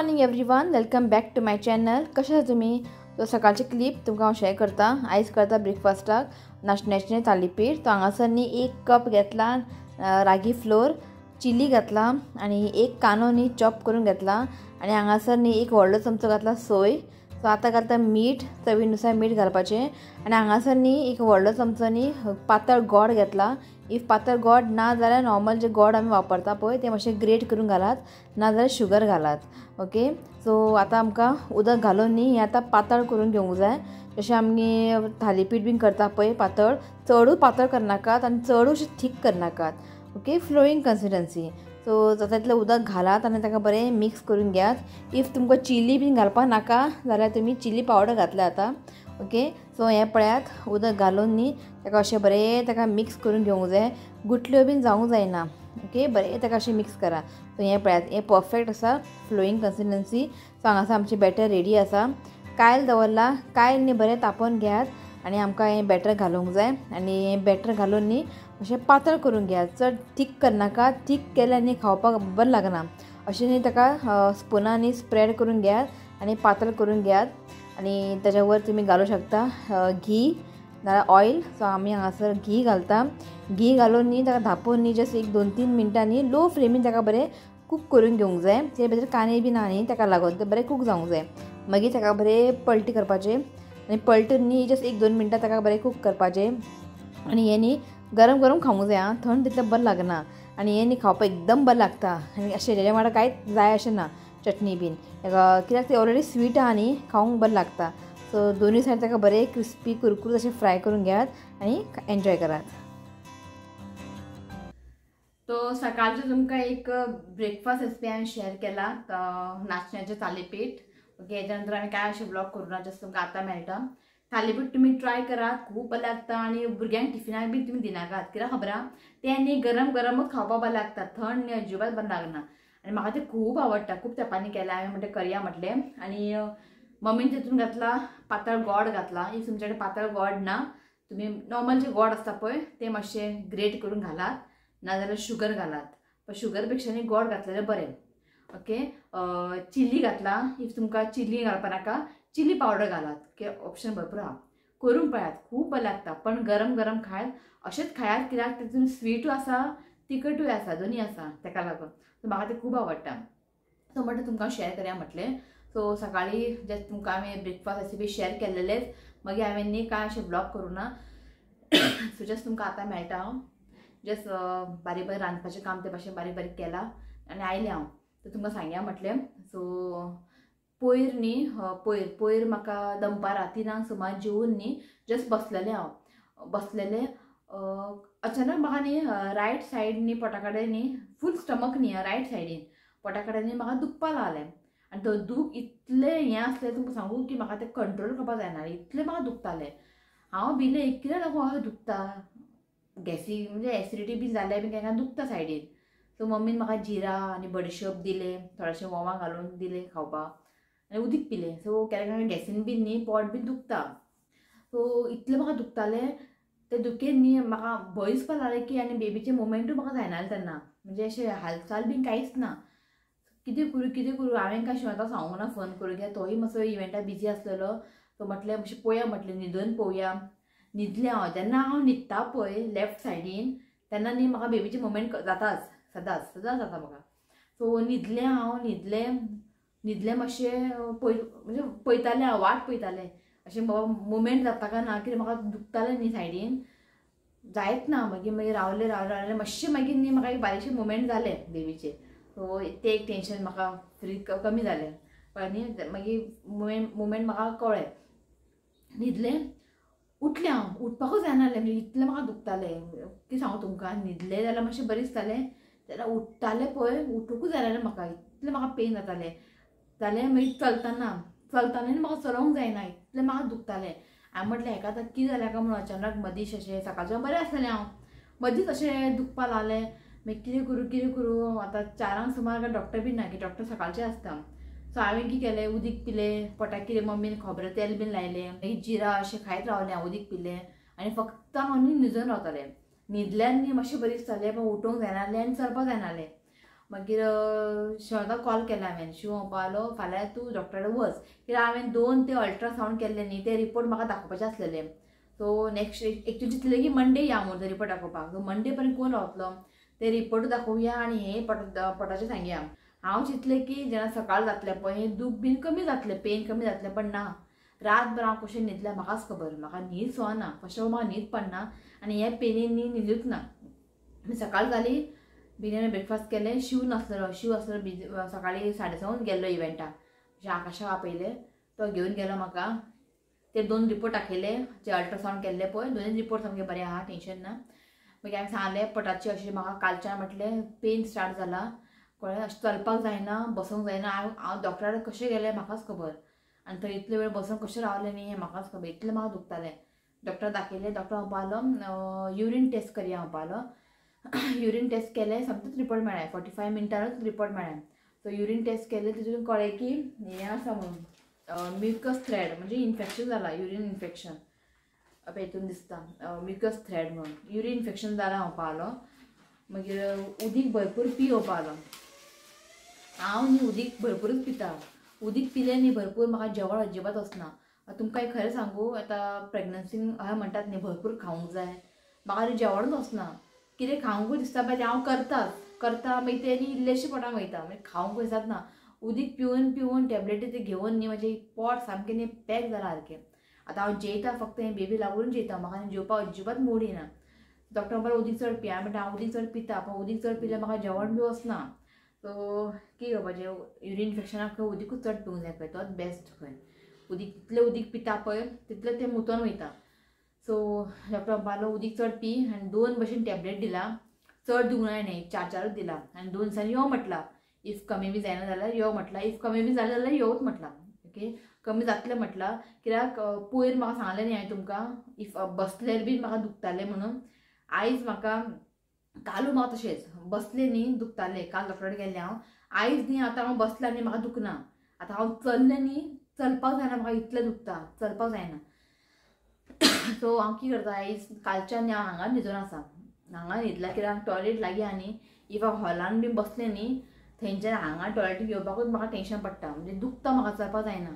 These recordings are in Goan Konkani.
Morning everyone, welcome back to my channel. कशें आसा तुमी? तो सकाळचे क्लिप तुमकां हांव शेअर करता. आयज करता ब्रेकफास्टाक नाशण्याचें थालीपीठ. तो हांगासर न्ही 1 कप घेतला रागी फ्लोर, चिली घातला आनी 1 कांदो न्ही चॉप करून घेतला आनी हांगासर न्ही 1 व्हडलो चमचो घातला सोय. सो आतां घालता मीठ, चवीनुसार मीठ घालपाचें. आनी हांगासर न्ही 1 व्हडलो चमचो न्ही पातळ गोड घेतला. If पातळ गोड ना जाल्यार नॉर्मल जे गोड आमी वापरता पळय तें मातशें ग्रेट करून घालात, ना जाल्यार शुगर घालात. ओके, सो आतां आमकां उदक घालून न्ही हें आतां पातळ करून घेवंक जाय. जशें आमी थालीपीठ बीन करता पळय पातळ, चडूय पातळ करनाकात आनी चडूय अशें थीक करनाकात. Okay, flowing consistency. सो जाता तितलें उदक घालात आनी ताका बरें मिक्स करून घेयात. If तुमकां चिली बीन घालपाक नाका जाल्यार तुमी चिली पावडर घातल्या जाता. ओके, सो हें पळयात उदक घालून न्ही ताका अशें बरें ताका मिक्स करून घेवंक जाय, गुटल्यो बीन जावंक जायना. ओके, बरें ताका अशें मिक्स करा. सो हें पळयात हें परफेक्ट आसा फ्लोईंग कन्सिस्टन्सी. सो हांगासर आमचें बॅटर रेडी आसा. कायल दवरला, कायल न्ही बरें तापोवन घेयात आनी आमकां हें बॅटर घालूंक जाय. आनी हें बॅटर घालून न्ही अशें पातळ करून घेयात, चड थीक करनाका. थीक केल्यार न्ही खावपाक बरें लागना. अशें न्ही ताका स्पुनांनी स्प्रेड करून घेयात आनी पातळ करून घेयात. आनी ताच्या वयर तुमी घालूं शकता घी नाल्यार ऑयल. सो आमी हांगासर घी घालता. घी घालून न्ही ताका धांपून न्ही जस्ट 1 2-3 मिनटांनी लो फ्लेमीन ताका बरें कूक करून घेवंक जाय. ते भितर कांदे बी ना न्ही ताका लागून ते बरें कूक जावंक जाय. मागीर ताका बरें पलटी करपाचें आनी पलटून न्ही जस्ट 1-2 मिनटां ताका बरें कूक करपाचें. आनी हें न्ही गरम गरम खावंक जाय आं, थंड तितलें बरें लागना. आनी हें न्ही खावपाक एकदम बरें लागता. आनी अशें हेज्या वांगडा कांयच जाय अशें ना, चटणी बीन, कित्याक ते ऑलरेडी स्वीट आहा न्ही, खावंक बरें लागता. सो दोनूय सायड ताका बरें क्रिस्पी कुरकुर अशें फ्राय करून घेयात आनी एन्जॉय करात. तो सकाळचें तुमकां एक ब्रेकफास्ट रेसिपी हांवें शेअर केला, नाचण्याचें थालीपीठ. ओके, हेच्या नंतर आमी कांय अशें ब्लॉग करूं ना, जस्ट तुमकां आतां मेळटा. थालीपीठ तुमी ट्राय करात, खूब बरें लागता. आनी भुरग्यांक टिफिनाक बी तुमी दिनाकात, कित्याक खबर आहा तें न्ही गरम गरमूच खावपाक बरें लागता, थंड न्ही अजिबात बरें लागना. आनी म्हाका तें खूब आवडटा, खूब तेंपांनी केलां हांवें, म्हणटा करया म्हटलें. आनी मम्मीन तितून घातला पातळ गोड घातला. If तुमचे कडेन पातळ गोड ना, तुमी नॉर्मल जे गोड आसता पळय तें मातशें ग्रेट करून घालात, नाजाल्यार शुगर घालात. पण शुगर पेक्षा न्ही गोड घातलेलें बरें. ओके, चिली घातला. If तुमकां चिली घालपा नाका, चिली पावडर घालात. ओके, ऑप्शन भरपूर आहा, करून पळयात, खूब बरें लागता. पण गरम गरम खायात, अशेंच खायात, कित्याक तितून स्वीटूय आसा तिखटूय आसा, दोनूय आसा, ताका लागून सो म्हाका तें खूब आवडटा. सो म्हणटा तुमकां शेअर करया म्हटलें. सो सकाळीं जे तुमकां हांवें ब्रेकफास्ट रेसिपी शेअर केल्लेलेच, मागीर हांवें न्ही कांय अशें ब्लॉग करूं ना. सो जस्ट तुमकां आतां मेळटा हांव, जस्ट बारीक बारीक रांदपाचें काम ते भाशेन बारीक बारीक केलां आनी आयलें हांव, तर तुमकां सांगया म्हटलें. सो पयर न्ही, पयर म्हाका दनपारां 3 सुमार जेवन न्ही जस्ट बसलेलें हांव, बसलेलें अचानक म्हाका न्ही रायट सायड न्ही पोटा कडेन न्ही फूल स्टमक न्ही रायट सायडीन पोटा कडेन न्ही म्हाका दुखपाक लागलें. आनी तो दूख इतलें हें आसलें तुमकां सांगू की म्हाका तें कंट्रोल करपाक जायना, इतलें म्हाका दुखतालें. हांव भिलें कित्याक लागून अशें दुखता, गॅसी म्हणजे एसिडिटी बी जाल्या बी केन्ना दुखता सायडीन. सो मम्मीन म्हाका जिरा आनी बडिशोप दिलें, थोडेशें वोमा घालून दिलें खावपाक आनी उदीक पिलें. सो केन्ना केन्ना गॅसीन बीन न्ही पोट बीन दुखता. सो इतलें म्हाका दुखतालें, ते दुखेन न्ही म्हाका भंय दिसपाक लागलें की आनी बेबीचें मुवमेंटूय म्हाका जायना तेन्ना, म्हणजे अशें हालचाल बीन कांयच ना. कितें करूं कितें करूं, हांवें कांय शिवता सांगूंक ना फोन करून, कित्याक तोय मातसो इव्हेंटा बिजी आसलेलो. सो म्हटलें मातशें पळोवया म्हटलें, न्हिदून पळोवया. न्हिदलें हांव, जेन्ना हांव न्हिदता पळय लेफ्ट सायडीन तेन्ना न्ही म्हाका बेबीचें मुवमेंट जाताच, सदांच सदांच जाता म्हाका. सो न्हिदलें हांव, न्हिदलें न्हिदलें मातशें पळय म्हणजे पळयतालें हांव, वाट पळयतालें अशें बाबा मुवमेंट जाता काय ना, कित्याक म्हाका दुखतालें न्ही सायडीन, जायत ना. मागीर मागीर रावलें रावलें रावलें मातशें, मागीर न्ही म्हाका एक बारीकशें मुवमेंट जालें बेबीचें. सो तें एक टेंशन म्हाका फ्री कमी जालें. पण न्ही मागीर मुवमेंट म्हाका कळ्ळें. न्हिदलें, उठलें हांव, उठपाकूच जायना जालें, म्हणजे इतलें म्हाका दुखतालें कितें सांगू तुमकां. न्हिदलें जाल्यार मातशें बरें दिसतालें, जाल्यार उठतालें पळय उठुकूच जायना म्हाका, इतलें म्हाका पेन जातालें. जालें मागीर चलतना चलतना न्ही म्हाका चलोवंक जायना, इतलें म्हाका दुखतालें. हांवें म्हटलें हेका आतां कितें जालें काय म्हणून अचानक मदींच अशें सकाळचें बरें आसलें हांव, मदींच अशें दुखपाक लागलें. मागीर कितें करूं कितें करूं, आतां 4 सुमार काय डॉक्टर बी ना, की डॉक्टर सकाळचें आसता. सो हांवें कितें केलें, उदीक पिलें, पोटाक कितें मम्मीन खोबरें तेल बीन लायलें, मागीर जिरा अशें खायत रावलें हांव, उदीक पिलें आनी फक्त हांव न्ही न्हिदून रावतालें. न्हिदल्यार न्ही मातशें बरें दिसतालें, पण उठोवंक जायना जालें आनी चलपाक जायना जालें. मागीर शिवाक कॉल केला हांवें, शिव म्हणपालो फाल्यां तूं डॉक्टरा कडेन वच, कित्याक हांवें 2 ते अल्ट्रासावंड केल्ले न्ही, ते रिपोर्ट म्हाका दाखोवपाचे आसलेले. सो नेक्स्ट एक्चुअली चिंतलें की मंडे या म्हणून ते रिपोर्ट दाखोवपाक. सो मंडे पर्यंत कोण रावतलो, ते रिपोर्ट दाखोवया आनी हे पोटाचें सांगया. हांव चिंतलें की जेन्ना सकाळ जातलें पळय हें दूख बीन कमी जातलें, पेन कमी जातलें, पण ना, रातभर हांव कशें न्हिदलें म्हाकाच खबर. म्हाका न्हीद सुद्दां ना, फर्स्ट ऑफ ऑल म्हाका न्हीद पडना आनी हे पेनीन न्ही न्हिदूच ना. सकाळ जाली, बेगीन ब्रेकफास्ट केलें. शिव नासलेलो, शिव आसलेलो बिजी, सकाळी 7:30 गेल्लो इव्हेंटाक. अशें आकाशाक आपयलें, तो घेवन गेलो म्हाका. ते 2 रिपोर्ट दाखयले, जे अल्ट्रासावंड केल्ले पळय, 2 रिपोर्ट सामके बरे आहा, टेंशन ना. मागीर हांवें सांगलें पोटाचें अशें म्हाका कालच्यान म्हटलें पेन स्टार्ट जाला, कळ्ळें, अशें चलपाक जायना, बसूंक जायना. हांव डॉक्टरा कडेन कशें गेलें म्हाकाच खबर, आनी थंय इतले वेळ बसून कशें रावलें न्ही हें म्हाकाच खबर, इतलें म्हाका दुखतालें. डॉक्टर दाखयलें, डॉक्टर म्हणपालो युरीन टेस्ट करया म्हणपालो. युरीन टेस्ट केलें, सामकेच रिपोर्ट मेळ्ळें, 45 मिनटानूच रिपोर्ट मेळ्ळें. सो युरीन टेस्ट केलें, तितून कळ्ळें की हें आसा म्हणून म्युकस थ्रेड, म्हणजे इन्फेक्शन जाला, युरीन इन्फेक्शन. हितून दिसता म्युकस थ्रेड म्हणून युरीन इन्फेक्शन जाला म्हणपालो. मागीर उदीक भरपूर पी म्हणपालो. हांव न्ही उदीक भरपूरच पिता, उदीक पिलें न्ही भरपूर म्हाका जेवण अजिबात वचना. तुमकां एक खरें सांगू, आतां प्रेग्नन्सीन अशें म्हणटात न्ही भरपूर खावंक जाय, म्हाका न्ही जेवणूच वचना, कितें खावंकूय दिसता पळय तें हांव करताच करता, मागीर तें न्ही इल्लेशें पोटाक वयता, मागीर खावंक दिसत ना. उदीक पिवन पिवन टॅबलेटी ते घेवन न्ही म्हजें पोट सामकें न्ही पॅक जालां सारकें. आतां हांव जेयता फक्त हें बेबी लागून जेयता, म्हाका न्ही जेवपाक अजिबात मूड येना. डॉक्टर म्हणपाक उदीक चड पिया, म्हणटा हांव उदीक चड पिता, पण उदीक चड पिल्यार म्हाका जेवण बी वचना. सो कितें करपाचें, युरीन इन्फेक्शनाक खंय उदीकूच चड पिवंक जाय खंय, तोच बेस्ट खंय. उदीक तितलें उदीक पिता पळय तितलें तें मुतोन वयता. सो डॉक्टर म्हणपालो उदीक चड पी, आनी 2 भशेन टॅबलेट दिला, चड दिवंक ना न्ही, 4-4 दिला, आनी 2 दिसांनी यो म्हटलां, if कमी बी जायना जाल्यार यो म्हटलां, if कमी बी जालें जाल्यार योच म्हटलां. ओके, कमी जातलें म्हटलां, कित्याक पयर म्हाका सांगलें न्ही हांवें तुमकां, if बसल्यार बीन म्हाका दुखतालें म्हणून. आयज म्हाका कालू म्हाका तशेंच बसलें न्ही दुखतालें, काल डॉक्टरा कडेन गेल्लें हांव. आयज न्ही आतां हांव बसलें न्ही म्हाका दुखना, आतां हांव चल्लें न्ही चलपाक जायना, म्हाका इतलें दुखता, चलपाक जायना. सो हांव कितें करता, आयज कालच्यान न्ही हांव हांगा न्हिदून आसा, हांगा न्हिदलां कित्याक टॉयलेट लागीं आहा न्ही, if हांव हॉलान बीन बसलें न्ही थंयच्यान हांगा टॉयलेटीक येवपाकूच म्हाका टेंशन पडटा, म्हणजे दुखता, म्हाका चलपाक जायना.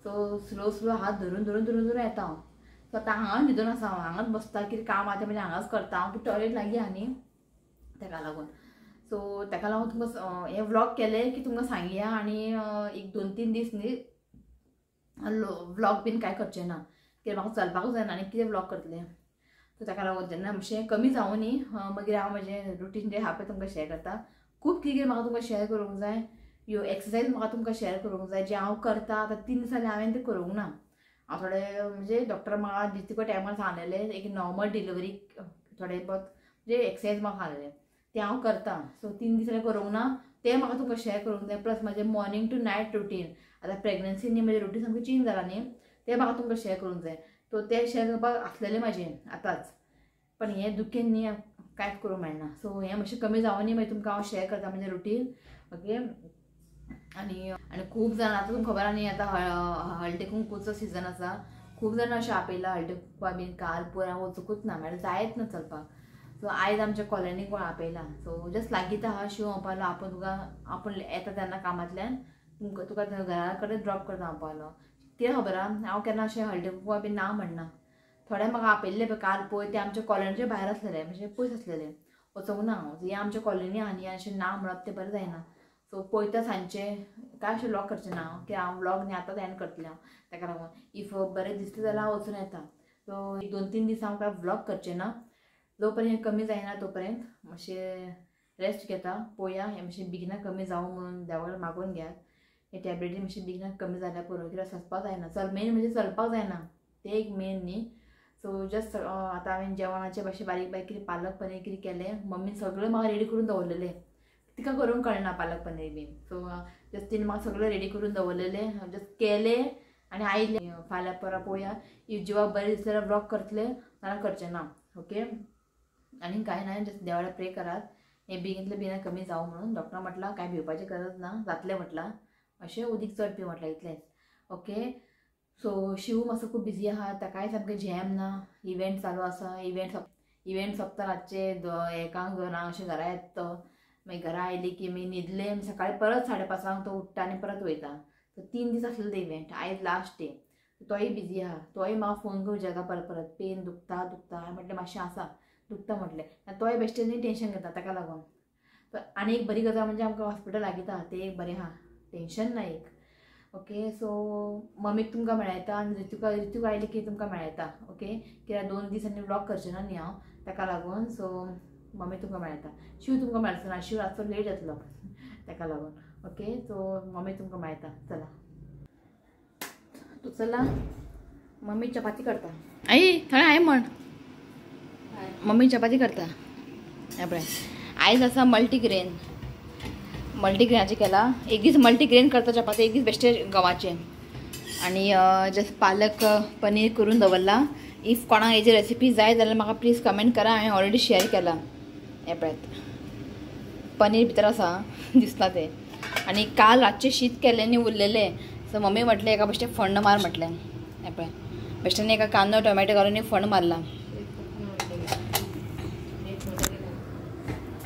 सो स्लो स्लो हात धरून धरून धरून धरून येता हांव. सो आतां हांगा न्हिदून आसा हांव, हांगाच बसता, कितें काम आहा तें म्हणजे हांगाच करता हांव, टॉयलेट लागीं आहा न्ही तेका लागून. सो तेका लागून तुमकां हें व्लॉग केलें की तुमकां सांगया, आनी एक 2-3 दीस न्ही व्लॉग बीन कांय करचें ना, कित्याक म्हाका चलपाकूच जायना आनी कितें व्लॉग करतलें. सो तेका लागून जेन्ना मातशें कमी जावं न्ही मागीर हांव म्हजें रुटीन जें आहा पळय तुमकां शेअर करता. खूब कितें कितें म्हाका तुमकां शेअर करूंक जाय, ह्यो एक्सरसायज म्हाका तुमकां शेअर करूंक जाय जें हांव करता. आतां 3 दिसांनी हांवें तें करूंक ना. हांव थोडे म्हणजे डॉक्टर म्हाका जितको टायमार सांगलेलें एक नॉर्मल डिलिव्हरी थोडे बहुत म्हणजे एक्सरसायज म्हाका सांगलेलें तें हांव करता. सो 3 दिसांनी करूंक ना तें म्हाका तुमकां शेअर करूंक जाय. प्लस म्हाजें मॉर्निंग टू नायट रुटीन, आतां प्रेग्नन्सी न्ही म्हजें रुटीन सामकें चेंज जालां न्ही, तें म्हाका तुमकां शेअर करूंक जाय. सो तें शेअर करपाक आसलेलें म्हाजें आतांच, पण हें दुखेन न्ही कांयच करूंक मेळना. सो हें मातशें कमी जावं न्ही मागीर तुमकां हांव शेअर करता म्हजें रुटीन. ओके, आनी आनी खूब जाणां आतां तुमकां खबर आहा न्ही, आतां हळदी कुंकूचो सिजन आसा, खूब जाणां अशें आपयलां हळदी कुंकवा बीन. काल पयर हांव वचुंकूच ना, म्हळ्यार जायत ना चलपाक. सो आयज आमच्या कॉलनीक कोण आपयलां, सो जस्ट लागींच आहा. शिव म्हणपालो आपूण तुका आपूण येता तेन्ना कामांतल्यान तुमकां तुका घरा कडेन ड्रॉप करता म्हणपालो. कितें खबर आहा, हांव केन्ना अशें हळदी कुंकवा बीन ना म्हणना. थोडे म्हाका आपयल्ले पळय काल पयर, ते आमच्या कॉलनीच्या भायर आसलेले, म्हणजे पयस आसलेले, वचोंक ना हांव. हें आमच्या कॉलनी आहा न्ही, अशें ना म्हणप तें बरें जायना. सो पळयता सांजचें कांय अशें व्लॉग करचें ना हांव, की हांव व्लॉग न्ही आतांच एंड करतलें हांव, तेका लागून if बरें दिसलें जाल्यार हांव वचून येता. सो एक 2-3 दीस हांव कांय व्लॉग करचें ना, जो पर्यंत हें कमी जायना तो पर्यंत मातशें रेस्ट घेता. पळोवया हें मातशें बेगिना कमी जावं म्हणून देवा कडेन मागून घेयात. हे टॅबलेटी मातशें बेगिना कमी जाल्यार पुरो, कित्याक सोंसपाक जायना. चल मेन म्हणजे चलपाक जायना तें एक मेन न्ही. सो जस्ट आतां हांवें जेवणाचें मातशें बारीक बारीक कितें पालक पनीर कितें केलें, मम्मीन सगळें म्हाका रेडी करून दवरलेलें, तिका करूंक कळना पालक पनीर बीन. सो जस्ट तिणें म्हाका सगळें रेडी करून दवरलेलें, जस्ट केलें आनी आयलें. फाल्यां परां पळोवया, if जिवाक बरें दिसलें जाल्यार व्लॉग करतलें, नाल्यार करचें ना. ओके, आनी कांय ना, जस्ट देवा कडेन प्रे करात हें बेगीनतलें बेगीन कमी जावं म्हणून. डॉक्टरान म्हटलां कांय भिवपाची गरज ना, जातलें म्हटलां, अशें उदीक चड पी म्हटलां इतलेंच. ओके, सो शिव मातसो खूब बिजी आहा, ताकाय सामकें जॅम ना, इव्हेंट चालू आसा, इव्हेंट सोंपता रातचे 1-2 अशें घरा येता तो. मागीर घरा आयली की मागीर न्हिदले, सकाळी परत 5:30 तो उठ्ठा आनी परत वयता. सो 3 दीस आसलें ते इव्हेंट, आयज लास्ट डे. तोय बिजी आहा, तोय म्हाका फोन करून विचारता परत परत पेन दुखता दुखता. हांवें म्हटलें मातशें आसा दुखता म्हटलें. तोय बेश्टें न्ही टेंशन घेता ताका लागून. आनी एक बरी गजाल म्हणजे आमकां हॉस्पिटल लागींच आहा, तें एक बरें आहा, टेंशन ना एक. ओके सो मम्मीक तुमकां मेळयता आनी ऋतुका, ऋतुका आयली की तुमकां मेळयता. ओके कित्याक 2 दीस आनी व्लॉग करचें ना न्ही हांव, ताका लागून. सो मम्मी तुमकां मेळयता, शिव तुमकां मेळचो ना, शिव रातचो लेट जातलो ताका लागून. ओके सो मम्मी तुमकां मेळयता. चला तूं चला, मम्मी चपाती करता. आई थंय हाय म्हण, मम्मी चपाती करता. हें पळय आयज आसा मल्टीग्रेन, मल्टीग्रेनाचें केला. एक दीस मल्टीग्रेन करता चपाती, एक दीस बेश्टे गंवाचें. आनी जस्ट पालक पनीर करून दवरला. If कोणाक हेजी रेसिपी जाय जाल्यार म्हाका प्लीज कमेंट करा, हांवें ऑलरेडी शेअर केला. हें पळयात पनीर भितर आसा दिसता तें. आनी काल रातचें शीत केल्लें न्ही उरलेलें, सो मम्मी म्हटलें एका बेश्टें फोण्ण मार म्हटलें. हें पळय बेश्टें एका कांदो टोमॅटो घालून फोण्ण मारला.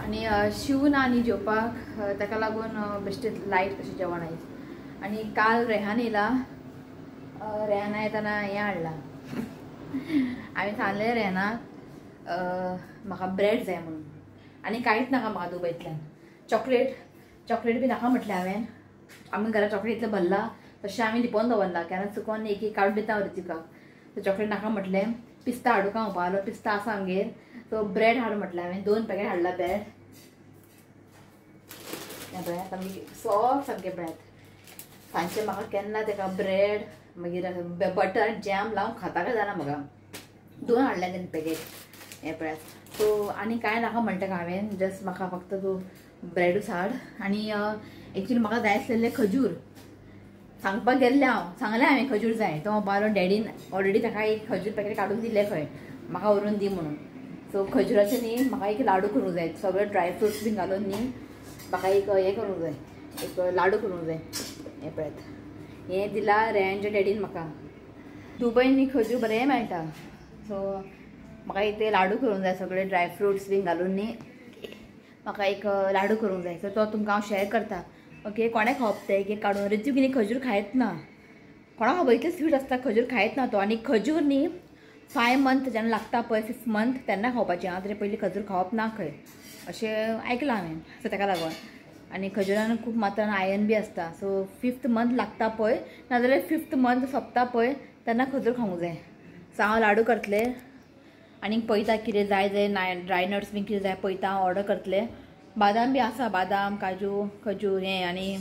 आनी शिव ना न्ही जेवपाक, ताका लागून बेश्टें लायट कशें जेवण आयज. आनी काल रेहान येयला, रेहाना येताना हें हाडला. हांवें सांगलें रेहानाक म्हाका ब्रेड जाय म्हणून, आनी कांयच नाका म्हाका दुबयतल्यान. चॉकलेट चॉकलेट बी नाका म्हटलें हांवें. आमी घरा चॉकलेट इतलें भरला तशें आमी लिपोवन दवरला, केन्ना चुकोन एक एक काडून दिता ऋतिकाक. सो चॉकलेट नाका म्हटलें. पिस्ता हाडूंक हांव पावलो, पिस्ता आसा आमगेर. सो ब्रेड हाड म्हटलें हांवें, 2 पॅकेट हाडला ब्रेड. हें पळय सामकें सॉफ्ट सामकें ब्रेड. सांजचें म्हाका केन्ना तेका ब्रेड मागीर बटर जॅम लावन खाता काय जाणा म्हाका. 2 हाडल्या तेणें पॅकेट. हें पळयात. सो आनी कांय नाका म्हणटा हांवें, जस्ट म्हाका फक्त तूं ब्रेडूच हाड. आनी एक्चुली म्हाका जाय आसलेलें खजूर, सांगपाक गेल्लें हांव, सांगलें हांवें खजूर जाय. तो म्हणपाक डॅडीन ऑलरेडी ताका एक खजूर पॅकेट काडून दिलें खंय, म्हाका व्हरून दी म्हणून. सो खजुराचें न्ही म्हाका एक लाडू करूंक जाय, सगळे ड्राय फ्रुट्स बीन घालून न्ही म्हाका एक हें करूंक जाय, एक लाडू करूंक जाय. हें पळयात हें दिला रेहानच्या डॅडीन म्हाका. दुबय न्ही खजूर बरें मेळटा, सो म्हाका एक ते लाडू करूंक जाय, सगळे ड्राय फ्रुट्स बीन घालून न्ही म्हाका एक लाडू करूंक जाय. सो तो तुमकां हांव शेअर करता. ओके कोणें खावप तें एक काडून. ऋतू न्ही खजूर खायत ना, कोणाक खबर इतलें स्वीट आसता खजूर खायत ना तो. आनी खजूर न्ही 5 मंथ जेन्ना लागता पळय, 5th month तेन्ना खावपाचें आं, ताजे पयलीं खजूर खावप ना खंय, अशें आयकलां हांवें. सो ताका लागून. आनी खजुरान खूब मात्रान आयर्न बी आसता. सो 5th month लागता पळय, नाजाल्यार 5th month सोंपता पळय तेन्ना खजूर खावंक जाय. सो हांव लाडू करतलें आनी पळयता कितें जाय जाय, ड्राय नट्स बी कितें जाय पळयता हांव, ऑर्डर करतलें. बादाम बी आसा, बादाम काजू खजूर हें आनी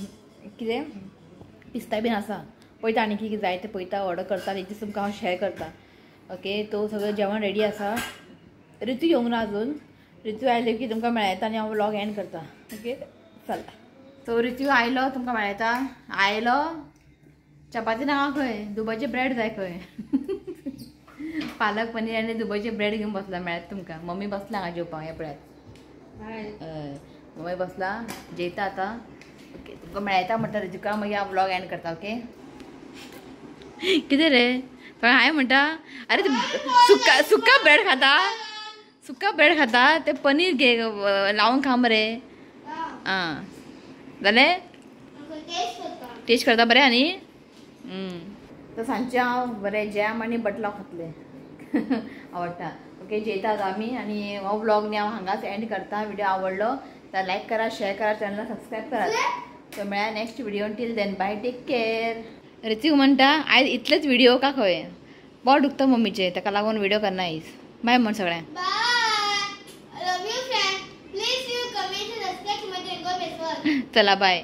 कितें पिस्ता बीन आसा, पळयता आनी कितें जाय तें पळयता, ऑर्डर करता. एक दीस तुमकां हांव शेअर करता. ओके तो सगळें जेवण रेडी आसा. ऋतू येवंक ना अजून, ऋतू आयले की तुमकां मेळयता आनी हांव व्लॉग एंड करता. ओके चला. सो ऋतू आयलो तुमकां मेळयता. आयलो चपाती नाका खंय, दुबयचे ब्रेड जाय खंय. पालक पनीर आनी दुबयचे ब्रेड घेवन बसला, मेळत तुमकां. मम्मी बसला हांगा जेवपाक, हें पळयात मम्मी बसला जेयता आतां. ओके तुमकां मेळयता म्हणटा ऋतुका, मागीर हांव व्लॉग एंड करता. ओके कितें रे थंय हाय म्हणटा? अरे सुक्का सुक्का ब्रेड खाता, सुक्का ब्रेड खाता, ते पनीर घे लावन खा मरे. आं जालें टेस्ट करता बरें. आनी तर सांजचें हांव बरें जॅम आनी बटर लावन खातलें, आवडटा. ओके जेयता आतां आमी. आनी हो व्लॉग न्ही हांव हांगाच एंड करता. व्हिडिओ आवडलो तर लायक करा, शेअर करा, चॅनला सबस्क्रायब करात. सो मेळ्या next video. Till then bye, take care. Ritik म्हणटा आयज इतलेच व्हिडिओ का खंय, पोट दुखता मम्मीचें, ताका लागून व्हिडिओ करना आयज. बाय म्हण सगळ्यांक. चला बाय.